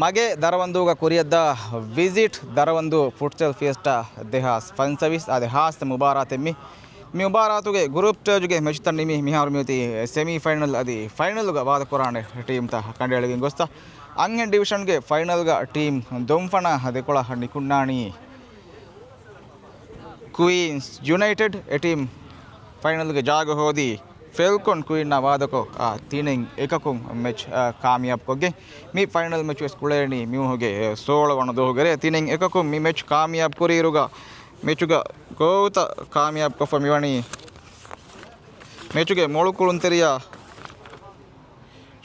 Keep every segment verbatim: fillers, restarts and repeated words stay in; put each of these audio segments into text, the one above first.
މަގޭ ދަރަވަންދޫގަ ކުރިއަށްދާ ވިޒިޓް ދަރަވަންދޫ ފުޓްސަލް ފިއެސްޓާ ދެހާސް ފަންސަވީސް އަދި ހާސް މުބާރާތެއް މި. މި މުބާރާތުގެ ގްރޫޕް ސްޓޭޖުގެ މެޗުތައް ނިމި މިހާރު މިއޮތީ ސެމީ ފައިނަލް އަދި ފައިނަލްގަ ވާދަކުރާނެ ޓީމްތައް ކަނޑައެޅިގެން ގޮސްތަ. އަންހެން ޑިވިޝަންގެ ފައިނަލްގަ ޓީމް ދޮންފަނާ ދެކޮޅަށް ނިކުންނާނީ ކުއީންސް ޔުނައިޓެޑް. އެ ޓީމް ފައިނަލްގެ ޖާގަ ހޯދީ ފެލްކޮން ކުއިންނާ ވާދަކޮށް، އާ، ތިނެއް އެކަކުން މެޗް، އާ، ކާމިޔާބުކޮށްގެން މި ފައިނަލް މެޗު ވެސް ކުޅޭނީ މި މަހުގެ، އެ، ސޯޅަ ވަނަ ދުވަހުގެ ރޭ. ތިނެއް އެކަކުން މި މެޗް ކާމިޔާބު ކުރިއިރުގަ މެޗުގަ ގޯލްތައް ކާމިޔާބުކޮށްފަ މިވަނީ މެޗުގެ މޮޅު ކުޅުންތެރިޔާ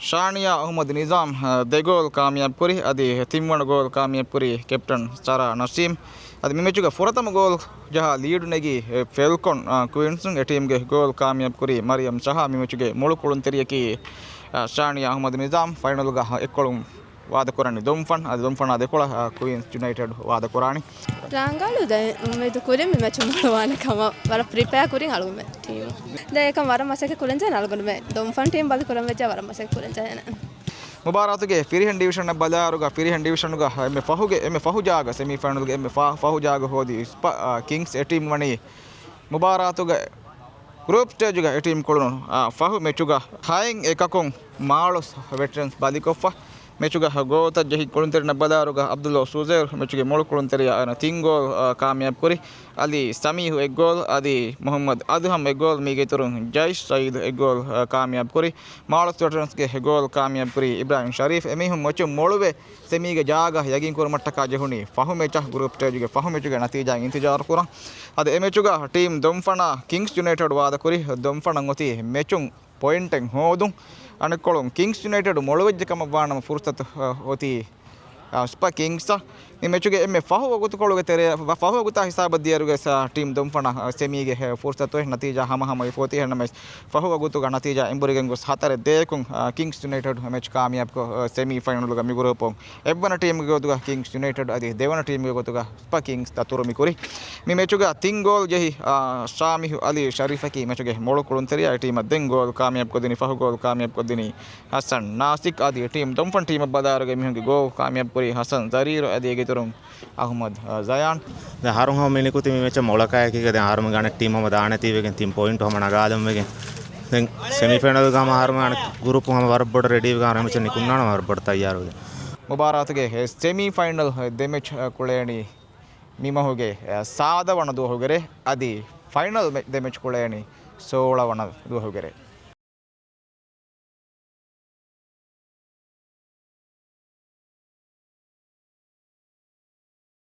ޝާނިޔާ އަހުމަދު ނިޒާމް، އަ، ދެ ގޯލް ކާމިޔާބު ކުރި، އަދި ތިންވަނަ ގޯލް ކާމިޔާބު ކުރީ ކެޕްޓަން ސަރާ ނަސީމް. އަދި މި މެޗުގެ ފުރަތަމަ ގޯލް ޖަހާ ލީޑު ނެގީ، އެ، ފެލްކޮން، އަ، ކުއިންސުން. އެ ޓީމްގެ ގޯލް ކާމިޔާބު ކުރީ މަރިޔަމް ޝަހާ. މި މެޗުގެ މޮޅު ކުޅުންތެރިޔަކީ، އަ، ޝާނިޔާ އަހުމަދު ނިޒާމް. ފައިނަލުގަ އެއްކޮޅުން ވާދަކުރަނީ ދޮންފަން. އަދި ދޮންފަނާ ދެކޮޅަށް، އަ، ކުއިންސް ޔުނައިޓެޑް ވާދަކުރާނީ. ރާނގަޅު ދެން އުއްމީދު ކުރިން މި މެޗު މޮޅުވާނެ ކަމަށް ވަރަށް ޕްރިޕެއާ ކުރިން އަޅުގަނޑުމެ ޓީމު. ދެން އެކަން ވަރަށް މަސައްކަތް ކުރަން ޖެހޭނެ އަޅުގަނޑުމެ. ދޮންފަން ޓީމް ބަލި ކުރަން ވެއްޖެ ވަރަށް މަސައްކަތް ކުރަން ޖެހޭނެ. މުބާރާތުގެ ފިރިހެން ޑިވިޝަނަށް ބަލާއިރުގަ ފިރިހެން ޑިވިޝަނުގަ އެންމެ ފަހުގެ، އެންމެ ފަހު ޖާގަ ސެމީ ފައިނަލްގެ އެންމެ ފަ-، ފަހު ޖާގަ ހޯދީ ސްޕަ-، އާ، ކިންގްސް. އެ ޓީމް ވަނީ މުބާރާތުގެ ގްރޫޕް ސްޓޭޖުގަ އެ ޓީމް ކުޅުނު، އާ، ފަހު މެޗުގަ ހައެއް އެކަކުން މާޅޮސް ވެޓްރަންސް ބަލިކޮށްފަ. މެޗުގަ ގޯލްތައް ޖެހި ކުޅުންތެރިންނަށް ބަލާއިރުގަ އަބްދުﷲ ސުޒޭރު މެޗުގެ މޮޅު ކުޅުންތެރިޔާ އަންނަ ތިން ގޯލް، އާ، ކާމިޔާބު ކުރި. އަލީ ސަމީހު އެއް ގޯލް، އަދި މުހައްމަދު އަދުހަމް އެއް ގޯލް، މީގެ އިތުރުން ޖައިޝް ސައީދު އެއް ގޯލް، އާ، ކާމިޔާބު ކުރި. މާޅޮސް ވެޓްރަންސްގެ ގޯލް ކާމިޔާބު ކުރީ އިބްރާހިމް ޝަރީފް. އެމީހުން މެޗު މޮޅުވެ ސެމީގެ ޖާގަ ޔަގީން ކުރުމަށްޓަކާ ޖެހުނީ ފަހު މެޗަށް. ގްރޫޕް ސްޓޭޖުގެ ފަހު މެޗުގެ ނަތީޖާ އިންތިޒާރު ކުރަން. އަދި އެ މެޗުގަ ޓީމް ދޮންފަނާ ކިންގްސް ޔުނައިޓެޑް ވާދަކުރި. ދޮންފަނަށް އޮތީ މެޗުން ޕޮއިންޓެއް ހޯދުން. އަނެއްކޮޅުން ކިންގްސް ޔުނައިޓެޑް މޮޅުވެއްޖެ ކަމަށް ވާނަމަ ފުރުސަތު، އަ، އޮތީ، އަ، ސްޕަ ކިންގްސްއަށް. މި މެޗުގެ އެންމެ ފަހު ވަގުތުކޮޅުގެ ތެރެ، ފަ-، ފަހު ވަގުތާ ހިސާބަށް ދިޔައިރުގަ ސަ-، ޓީމް ދޮންފަނަށް، އަ، ސެމީގެ ހެ-، ފުރުސަތު އޮތް. ނަތީޖާ ހަމަހަމަ އޮތް ފޯތީ އެހެންނަމަވެސް ފަހު ވަގުތުގަ ނަތީޖާ އެނބުރިގެން ގޮސް ހަތަރެއް ދޭކުން، އަ، ކިންގްސް ޔުނައިޓެޑް މެޗް ކާމިޔާބުކޮށް، އަ، ސެމީ ފައިނަލުގަ މި ގްރޫޕުން އެއްވަނަ ޓީމްގެ ގޮތުގަ ކިންގްސް ޔުނައިޓެޑް އަދި ދެވަނަ ޓީމްގެ ގޮތުގަ ސްޕަ ކިންގްސް ދަތުރު މި ކުރި. މި މެޗުގަ ތިން ގޯލް ޖެހި، އާ، ޝާމިހު އަލީ ޝަރީފަކީ މެޗުގެ މޮޅު ކުޅުންތެރިޔާ. އެ ޓީމަށް ދެން ގޯލް ކާމިޔާބުކޮށްދިނީ، ފަހު ގޯލް ކާމިޔާބުކޮށްދިނީ ހަސަން ނާސިކް. އަދި ޓީމް ދޮންފަން ޓީމަށް ބަލާއިރުގަ މީހުންގެ ގޯލް ކާމިޔާބު ކުރީ ހަސަން ޒަރީރު އަދި އޭގެ އިތުރުން އަހުމަދު، އާ، ޒަޔާން. ދެން އަހަރުން ހަމަ މި ނިކުތީ މި މެޗަށް މޮޅަކާއެކީގަ ދެން އަހަރުމެން އަނެއް ޓީމް ހަމަ ދާނެތީވެގެން ތިން ޕޮއިންޓު ހަމަ ނަގާލަންވެގެން. ދެން ސެމީ ފައިނަލްގަ ހަމަ އަހަރުމެން އަނެއް ގްރޫޕު ހަމަ ވަރަށް ބޮޑަށް ރެޑީވެގެން އަހަރުމެން މެޗަށް ނިކުންނާނަމަ ވަރަށް ބޮޑަށް ތައްޔާރުވެގެން. މުބާރާތުގެ ސެމީ ފައިނަލް ދެ މެޗް ކުޅޭނީ މި މަހުގެ ސާދަ ވަނަ ދުވަހުގެ ރޭ. އަދި ފައިނަލް މެ-، ދެ މެޗް ކުޅޭނީ ސޯޅަ ވަނަ ދުވަހުގެ ރޭ.